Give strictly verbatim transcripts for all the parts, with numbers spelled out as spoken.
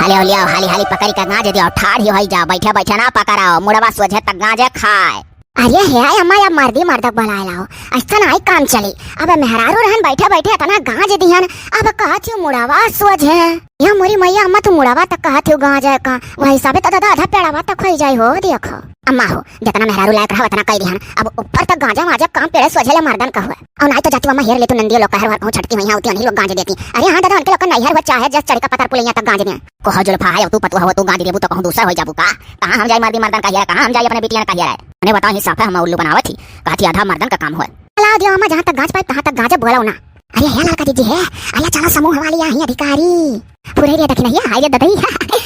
लियाओ, लियाओ, हाली, हाली पकड़ी के गांजे दियाओ, ठाढ़ी होई जाओ, बैठे, बैठे ना पकड़ाओ, मुड़वा सोझे तक गांजे खाए। अरे हे अम्मा, अब मर्दी मर्दक बुलाए लाओ, ऐसा ना आई काम चली। अब मेहरारू रहन बैठे, बैठे इतना गांजे दिहन, अब कहत हूँ मुड़वा सोझे। या मोरी मैया अम्मा, तू मुड़वा तक कहत हूँ गांजे का, वही हिसाबे तो दादा आधा पेड़वा तक होई जाई हो, देखो। अम्मा हो, जितना मेहरारू लायक रहा, उतना कह दिहन। अब ऊपर तक गांजा वांजा काम पेड़े सोझे ले मर्दन का हुआ। और नाई तो जाती अम्मा हेर ले तू नंदियो लोग का, हर वहाँ छटकी हुई, होती उन्हीं लोग गांजे देती। अरे हाँ दादा, उनके लोग का नैहर हुआ चाहे जस चढ़ का पतर पुलैया तक गांजे दें। कोहा जुल्फा है, तू पतुआ हो, तू गांजे देबू तो कहूँ दूसर हो जाबू का? कहाँ हम जाई मर्दी मर्दन का हिया, कहाँ हम जाई अपने बिटिया का हिया? उन्हें बताओ, ही साफे हम उल्लू बनावत ही, कहत ही आधा मर्दन का काम हुआ। चला दियो अम्मा, जहाँ तक गांज पाए तहाँ तक गांजे बोलाओ ना। अरे हे लड़का दीदी है, अरे चला समूह वाली आई अधिकारी। फुरई रे दखिनैया, हाय रे ददई,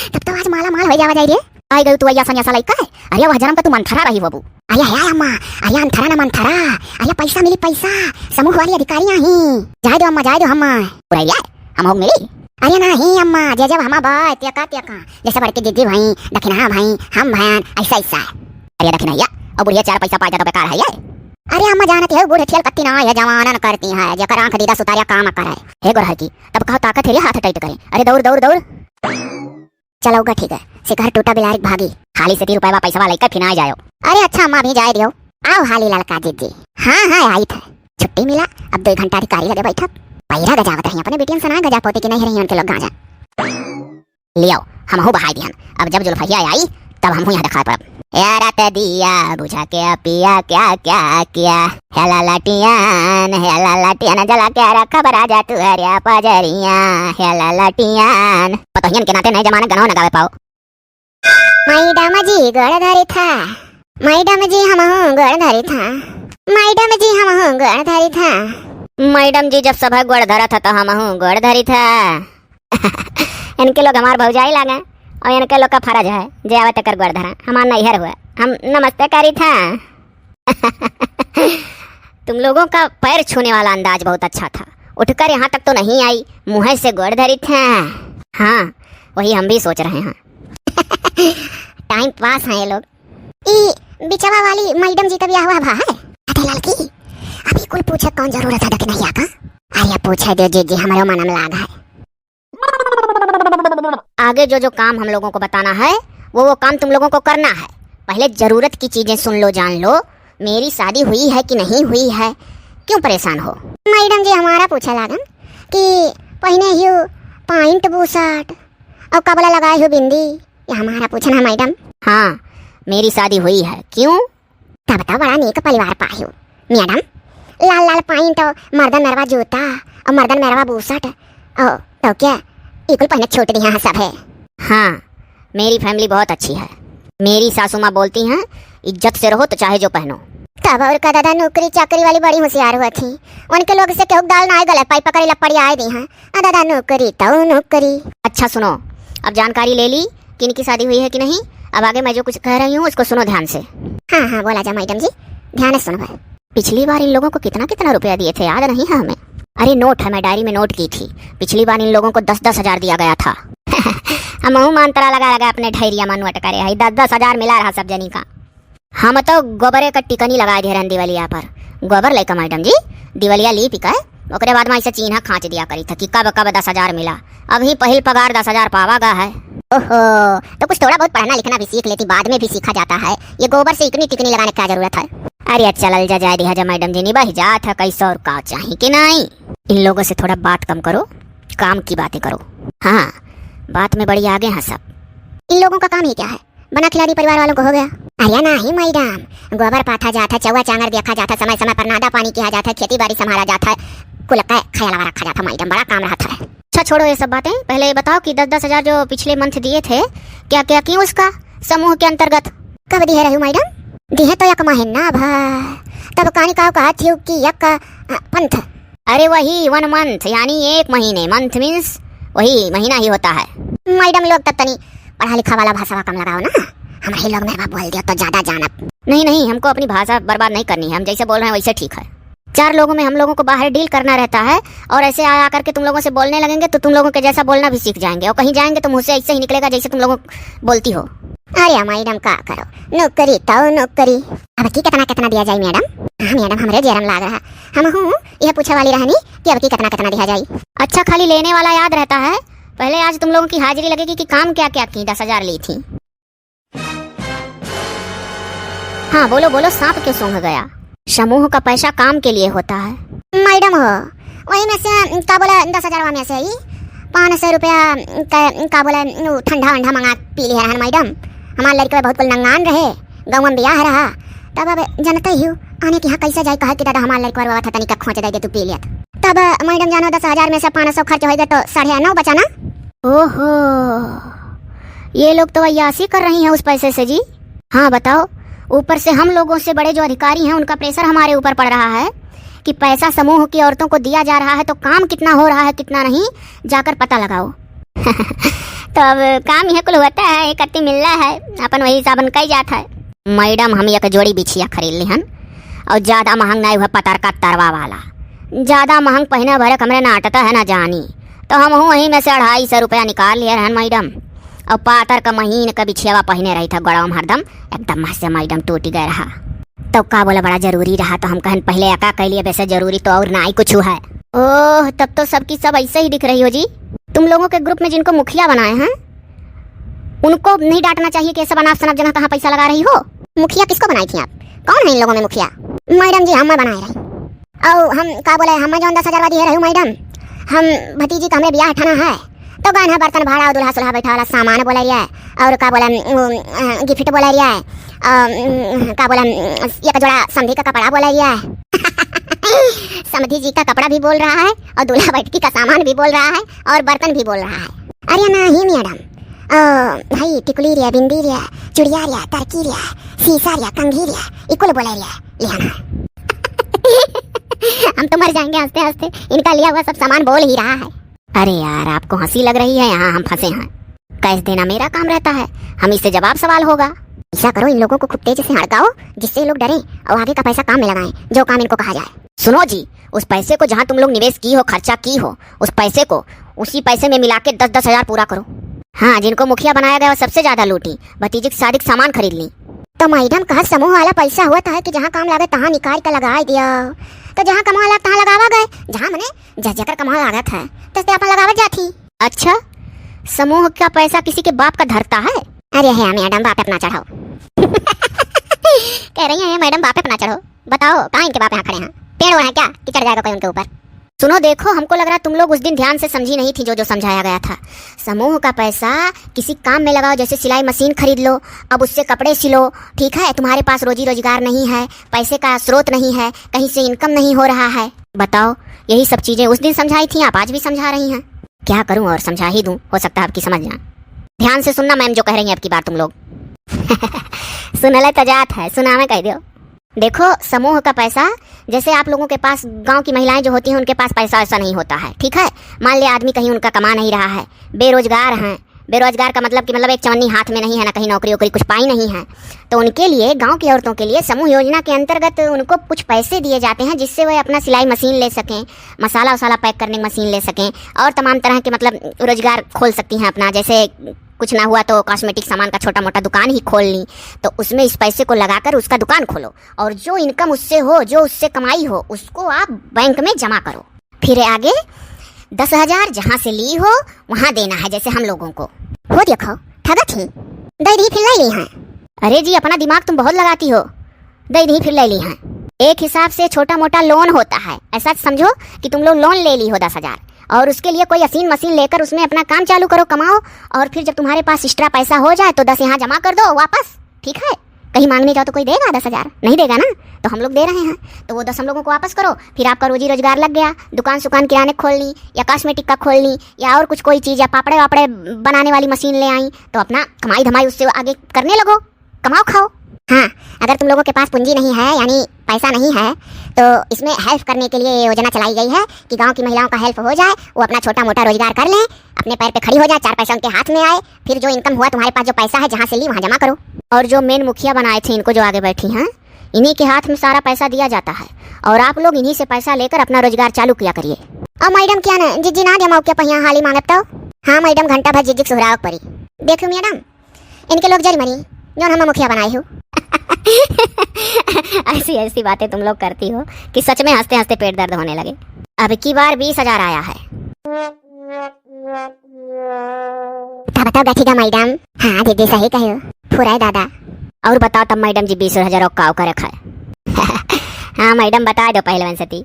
तब तो आज माला माल हो जावा जाई रे। आई गई तू अय्या सन्यासा लइका है। अरे वह जन्म तो तू मंथरा रही होबू। अरे हे अम्मा, अरे अंथरा ना मंथरा, अरे पैसा मिली पैसा, समूह वाली अधिकारियां ही। जाए दो अम्मा, जाए दो अम्मा। बुराई है, हम हो मिली। अरे नहीं अम्मा, जे जब हमा बा, त्यका त्यका, जैसे बड़के जिज्जी भाई, दखिनहा भाई, हम भैन, ऐसा ऐसा है। अरे दखिनैया, और बुढ़िया चार पैसा पाए जाता बेकार है ये। अरे अम्मा जानत है, बूढ़े ठेल कत्ती ना है, जवानन करती है, जेकर आंख दीदा सुतारिया काम करे। हे गोरहर की, तब कहो ताकत है रे हाथ टाइट करे। अरे दौड़ दौड़ दौड़। चलउगा ठीक है, शिकार टूटा बिलारिक भागी। खाली से ती रुपया पैसा वाला का फिनाय जायो। अरे अच्छा अम्मा, अभी जाए दियो। आओ हाली ललका जीजी। हाँ हाँ, आई थे। छुट्टी मिला, अब दो घंटा अधिकारी लगे बैठक। पैरा गजावत रही अपने बेटियन से ना गजा पोते कि नहीं रही उनके लोग गांजा। लियो, हमहू बहाई दिहन। अब जब जुल्फहिया आई, तब हमहू यहाँ दिखाई पड़ब। ए रात दिया बुझा के पिया क्या क्या किया। हेला लटियन, हेला लटियन जला के रखब राजा तू हरिया पजरिया। हेला लटियन। पतोहियन के नाते नए जमाना गनवा न गावे पाओ। मैडम जी गोड़ धरी था, मैडम जी हमहू गोड़ धरी था, मैडम जी हमहू गोड़ धरी था। मैडम जी जब सब गोड़ धरा था तो हमहू गोड़ धरी था। इनके लोग हमार भौजाई लागे और इनके लोग का फर्ज है जे आवे तकर गोड़ धरा। हमार नैहर हुआ, हम नमस्ते करी था। तुम लोगों का पैर छूने वाला अंदाज बहुत अच्छा था। उठकर यहाँ तक तो नहीं आई, मुँह से गोड़ धरी थे। हाँ, वही हम भी सोच रहे हैं। टाइम पास हैं ये लोग। ई बिचवा वाली मैडम जी का ब्याह हुआ भा है? अरे ललकी, अभी कुल पूछे कौन जरूरत है दखिनैया का? अरे पूछे दे जीजी, हमरो मनम लाग है। आगे जो जो काम हम लोगों को बताना है, वो वो काम तुम लोगों को करना है। पहले जरूरत की चीजें सुन लो, जान लो। मेरी शादी हुई है कि नहीं हुई है, क्यों परेशान हो? मैडम जी हमारा पूछे लागन कि पहिने हियो पैंट बुशर्ट और कबला लगाए हो बिंदी, ये हमारा पूछना है मैडम। हाँ, मेरी शादी हुई है, क्यों? तब तो बड़ा नीक परिवार पायो मैडम। लाल लाल पैंट और मर्दन मेरवा जूता और मर्दन मेरवा बुशर्ट और तो क्या, ई कुल पहिने छूट दिया है सब है। हाँ, मेरी फैमिली बहुत अच्छी है। मेरी सासू माँ बोलती हैं, इज्जत से रहो तो चाहे जो पहनो। तब और का दादा, नौकरी चाकरी वाली बड़ी होशियार हुआ थी। उनके लोग से केहू दाल ना गलत पाई पकड़ी लपड़ी आए दी हैं। आ दादा, नौकरी तो नौकरी। अच्छा सुनो, अब जानकारी ले ली कि इनकी शादी हुई है कि नहीं। अब आगे मैं जो कुछ कह रही हूँ उसको सुनो ध्यान से। हाँ हाँ, बोला जा मैडम जी, ध्यान से सुनो भाई। पिछली बार इन लोगों को कितना कितना रुपया दिए थे, याद नहीं है हमें। अरे नोट है, मैं डायरी में नोट की थी। पिछली बार इन लोगों को दस दस हजार दिया गया था। हमहू मंतरा लगा लगा अपने ढैरिया में नोट करे है, दस दस हजार मिला रहा सब जनी का। हम तो गोबरे का टिकनी लगाए दे रहन दिवालिया पर। गोबर लइका मैडम जी, दिवालिया लीप के ओकरे बाद में ऐसे चीन्हा खाँच दिया करी था कि कब कब दस हजार मिला। अभी पहिल पगार दस हजार पावा गा है। ओहो, तो कुछ थोड़ा बहुत पढ़ना लिखना भी सीख लेती, बाद में भी सीखा जाता है। ये गोबर से इकनी टिकनी लगाने की क्या जरूरत है? अरे चलल जा, जाए दिया जा मैडम जी, निबह जात है कैसे और का चाही कि नहीं। इन लोगों से थोड़ा बात कम करो, काम की बातें करो। हाँ, बात में बड़ी आगे हैं सब। इन लोगों का काम ही क्या है? बना खिला दी परिवार वालों को, हो गया। अरे नाही मैडम, गोबर पाथा जात है, चौवा चांगर देखा जात है, समय समय पर नादा पानी किया जात है, खेती बाड़ी संभाला जात है, कुल का ख्याल रखा जात है मैडम, बड़ा काम रहता है। अच्छा छोड़ो ये सब बातें, पहले ये बताओ कि दस दस हजार जो पिछले मंथ दिए थे, क्या क्या किए उसका समूह के अंतर्गत? कब दिए रहू मैडम? दिए तो एक महीना भर, तब कानी का कहा थी कि एक, अ, पंथ। अरे वही वन मंथ, यानी एक महीने, मंथ मीन्स वही महीना ही होता है। मैडम लोग तब तनी पढ़ा लिखा वाला भाषा कम लगाओ ना, हम ही लोग में बोल दिया तो ज्यादा जानब। नहीं नहीं, हमको अपनी भाषा बर्बाद नहीं करनी है, हम जैसे बोल रहे हैं वैसे ठीक है। चार लोगों में हम लोगों को बाहर डील करना रहता है, और ऐसे आ आकर के तुम लोगों से बोलने लगेंगे तो तुम लोगों के जैसा बोलना भी सीख जाएंगे, और कहीं जाएंगे तो मुँह से ऐसे ही निकलेगा जैसे तुम लोगों बोलती हो। अरे मैडम का करो, नौकरी तो नौकरी। अब की कितना कितना दिया जाए मैडम? हाँ मैडम, हमरे जेरम लाग रहा, हम हूँ यह पूछे वाली रहनी कि अब की कितना कितना दिया जाए। अच्छा, खाली लेने वाला याद रहता है, पहले आज तुम लोगों की हाजिरी लगेगी कि काम क्या क्या की, दस हजार ली थी। हाँ, बोलो, बोलो, सांप क्यों सूंघ गया? समूह का पैसा काम के लिए होता है। मैडम हो, वही में से, का बोला, दस हजारवा में से ही पाँच सौ रुपया का, का बोला, उ, ठंडा वंडा मंगा पी लिहे रहन मैडम। हमार लड़कवा बहुत कुल नंगान रहे, गाँव में बियाह रहा, तब अब जनते ही हो, आने के यहाँ कैसे जाए, कहे कि दादा हमार लड़कवा रोवा था, तनिका खोंच दे दे तू पी लियत। तब मैडम जानो, दस हजार में से पाँच सौ खर्च हो गए तो साढ़े नौ बचा ना। ओहो, ये लोग तो अय्यासी कर रही हैं उस पैसे से जी। हाँ बताओ, ऊपर से हम लोगों से बड़े जो अधिकारी हैं उनका प्रेशर हमारे ऊपर पड़ रहा है कि पैसा समूह की औरतों को दिया जा रहा है तो काम कितना हो रहा है कितना नहीं, जाकर पता लगाओ। तो अब काम यह कुल होता है, इकट्ठी मिलना है, अपन वही हिसाबन कई जात है। मैडम, हम एक जोड़ी बिछिया खरीद लिहन और ज्यादा महंग नहीं हुआ, पतरका तरवा वाला। ज्यादा महंग पहिने भरे हमरे नाटता है ना जानी, तो हम हूँ वहीं में से अढ़ाई सौ रुपया निकाल लिए रहन मैडम। और पातर का महीन का बिछियावा पहिने रही था गोड़वा में हरदम, एकदम मस्त से मैडम टूट गए रहा। तो का बोला, बड़ा जरूरी रहा तो हम कहन पहले एका कैलिए, वैसे जरूरी तो और ना ही कुछ है। ओह, तब तो सबकी सब ऐसे ही दिख रही हो जी। तुम लोगों के ग्रुप में जिनको मुखिया बनाए हैं उनको नहीं डांटना चाहिए कि ऐसा अनाप शनाप जगह कहाँ पैसा लगा रही हो। मुखिया किसको बनाई थी आप? कौन है इन लोगों में मुखिया? मैडम जी, हम बनाए रही। और हम का बोले, हम जौन दस हजार दिए रहे मैडम, हम भतीजी का हमरे बियाह ठना है, तो गहना बर्तन भाड़ा और दूल्हा सुल्हा बैठा वाला सामान बोले रिया है, और का बोले, उम, अ, गिफ्ट बोले रिया है, अ, उम, का बोले, उम, एक जोड़ा समधी का कपड़ा बोले रिया है। समधी जी का कपड़ा भी बोल रहा है और दूल्हा बैठकी का सामान भी बोल रहा है और बर्तन भी बोल रहा है। अरे नहीं मैडम, अ, भाई टिकुली रिया, बिंदी रिया, चुड़िया रिया, तरकी रिया, सीसा रिया, कंघी रिया, इकुल बोले रिया, लिहाना। हम तो मर जाएंगे हंसते हंसते, इनका लिया हुआ सब सामान बोल ही रहा है। अरे यार, आपको हंसी लग रही है, यहाँ हम फंसे हैं। कैश देना मेरा काम रहता है, हम इससे जवाब सवाल होगा। ऐसा करो, इन लोगों को खूब तेजी से हड़काओ, जिससे ये लोग डरें और आगे का पैसा काम में लगाएं, जो काम इनको कहा जाए। सुनो जी, उस पैसे को जहाँ तुम लोग निवेश की हो, खर्चा की हो, उस पैसे को उसी पैसे में मिला के दस दस हजार पूरा करो। हाँ, जिनको मुखिया बनाया गया, वो सबसे ज्यादा लूटी, भतीजी की शादी का सामान खरीद ली। तो मैडम, कहा समूह वाला पैसा होत है कि जहाँ काम लागे तहाँ निकाल के लगाई दिया, तो जहाँ कमावा लाग तहाँ लगावा गए, जहाँ मने जस जेकर कमावा लागत है तस ते अपन लगावत जात ही। अच्छा, समूह का पैसा किसी के बाप का धरता है? अरे है मैडम, बाप पे अपना चढ़ाओ। कह रही है मैडम, बाप पे अपना चढ़ो। बताओ, कहाँ इनके बाप यहाँ खड़े हैं? पेड़ ओड़ है क्या कि चढ़ जाएगा कोई उनके ऊपर? सुनो, देखो, हमको लग रहा तुम लोग उस दिन ध्यान से समझी नहीं थी जो जो समझाया गया था। समूह का पैसा किसी काम में लगाओ, जैसे सिलाई मशीन खरीद लो, अब उससे कपड़े सिलो, ठीक है? तुम्हारे पास रोजी रोजगार नहीं है, पैसे का स्रोत नहीं है, कहीं से इनकम नहीं हो रहा है। बताओ, यही सब चीजें उस दिन समझाई थी, आप आज भी समझा रही हैं। क्या करूं, और समझा ही दूं, हो सकता है आपकी समझ जाए। ध्यान से सुनना मैम जो कह रही हैं अब की बार तुम लोग। सुनले तो जात है, सुनावे कह दो। देखो, समूह का पैसा, जैसे आप लोगों के पास, गांव की महिलाएं जो होती हैं, उनके पास पैसा वैसा नहीं होता है, ठीक है? मान लिया आदमी कहीं उनका कमा नहीं रहा है, बेरोजगार हैं, बेरोजगार का मतलब कि मतलब एक चवन्नी हाथ में नहीं है, ना कहीं नौकरी वोकरी कुछ पाई नहीं है, तो उनके लिए, गांव की औरतों के लिए समूह योजना के अंतर्गत उनको कुछ पैसे दिए जाते हैं, जिससे वह अपना सिलाई मशीन ले सकें, मसाला वसाला पैक करने की मशीन ले सकें और तमाम तरह के मतलब रोजगार खोल सकती हैं अपना। जैसे कुछ ना हुआ तो कॉस्मेटिक सामान का छोटा मोटा दुकान ही खोल ली, तो उसमें इस पैसे को लगाकर उसका दुकान खोलो और जो इनकम उससे हो, जो उससे कमाई हो, उसको आप बैंक में जमा करो। फिर आगे दस हजार जहाँ से ली हो वहाँ देना है, जैसे हम लोगों को। हो देखो, ठगत ही, दे दी फिर ले ली हैं। अरे जी, अपना दिमाग तुम बहुत लगाती हो, दे दी फिर ले ली हैं। एक हिसाब से छोटा मोटा लोन होता है, ऐसा समझो कि तुम लोग लोन ले ली हो दस हजार और उसके लिए कोई असीन मशीन लेकर उसमें अपना काम चालू करो, कमाओ, और फिर जब तुम्हारे पास एक्स्ट्रा पैसा हो जाए तो दस यहाँ जमा कर दो वापस, ठीक है? कहीं मांगने जाओ तो कोई देगा दस हजार? नहीं देगा ना, तो हम लोग दे रहे हैं, तो वो दस हम लोगों को वापस करो। फिर आपका रोजी रोजगार लग गया, दुकान सुकान किराने खोल ली या कॉस्मेटिक का खोल ली या और कुछ कोई चीज़ या पापड़े वापड़े बनाने वाली मशीन ले आई, तो अपना कमाई धमाई उससे आगे करने लगो, कमाओ खाओ। हाँ, अगर तुम लोगों के पास पूंजी नहीं है, यानी पैसा नहीं है, तो इसमें हेल्प करने के लिए ये योजना चलाई गई है कि गांव की महिलाओं का हेल्प हो जाए, वो अपना छोटा मोटा रोजगार कर लें, अपने पैर पे खड़ी हो जाए, चार पैसा उनके हाथ में आए, फिर जो इनकम हुआ, तुम्हारे पास जो पैसा है, जहाँ से ली वहाँ जमा करो। और जो मेन मुखिया बनाए थे, इनको जो आगे बैठी हैं, इन्हीं के हाथ में सारा पैसा दिया जाता है और आप लोग इन्हीं से पैसा लेकर अपना रोजगार चालू किया करिए। और मैडम, क्या ना जिज्जी ना दे मौके पर यहाँ हाली मांगत तो? हाँ मैडम, घंटा भर जिज्जी के सुहराव परी। देखो मैडम, इनके लोग जरी मरी, जौन हम मुखिया बनाए हो। ऐसी ऐसी बातें तुम लोग करती हो कि सच में हंसते हंसते पेट दर्द होने लगे। अब की बार बीस हजार आया है। का बताओ गठिया मैडम? हाँ दीदी, सही कहो। फुराए दादा। और बताओ तब मैडम जी, बीस हजार और काव करे खाए? हाँ मैडम, बता दो पहलवान सती।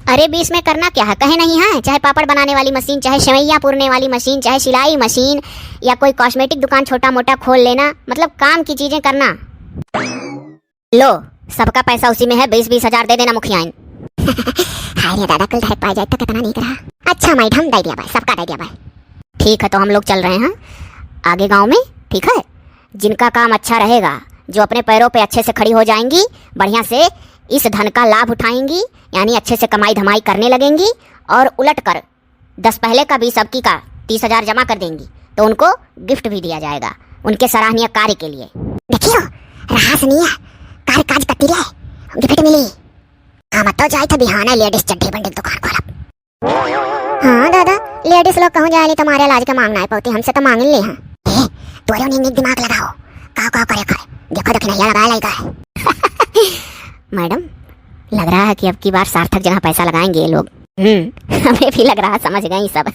अरे, बीस में करना क्या है, कहे नहीं है, चाहे पापड़ बनाने वाली मशीन, चाहे सेवइयाँ पूरने वाली मशीन, चाहे सिलाई मशीन, या कोई कॉस्मेटिक दुकान छोटा मोटा खोल लेना, मतलब काम की चीजें करना। लो, सबका पैसा उसी में है, बीस बीस हजार दे देना मुखियाइन। हाय रे दादा, कुल धड़क पाए जाए तो कितना नीक रहा। अच्छा मैडम, दे दिया भाई, सबका दे दिया भाई। ठीक है, तो हम लोग चल रहे हैं आगे गांव में, ठीक है? जिनका काम अच्छा रहेगा, जो अपने पैरों पे अच्छे से खड़ी हो जाएंगी, बढ़िया से इस धन का लाभ उठाएंगी, यानी अच्छे से कमाई धमाई करने लगेंगी, और उलट कर दस पहले का बीस अबकी का तीस हजार जमा कर देंगी, तो उनको गिफ्ट भी दिया जाएगा उनके सराहनीय कार्य के लिए। देखियो, रहा सुनिए, कार्य काज कती रहे, गिफ्ट मिली। हम तो जाए थे बिहाने लेडीज चड्ढी बंडी की दुकान खोलब। हाँ दादा, लेडीज लोग कहूँ जाए ली तो हमारे लाज के मांग ना पाती, हमसे तो मांग ले हैं। ए, तोरे उन्हें नीक दिमाग लगाओ, का का करे कर, देखो देखो नैया लगा लाएगा। मैडम, लग रहा है कि अब की बार सार्थक जगह पैसा लगाएंगे ये लोग। हम्म, हमें भी लग रहा, समझ गई सब।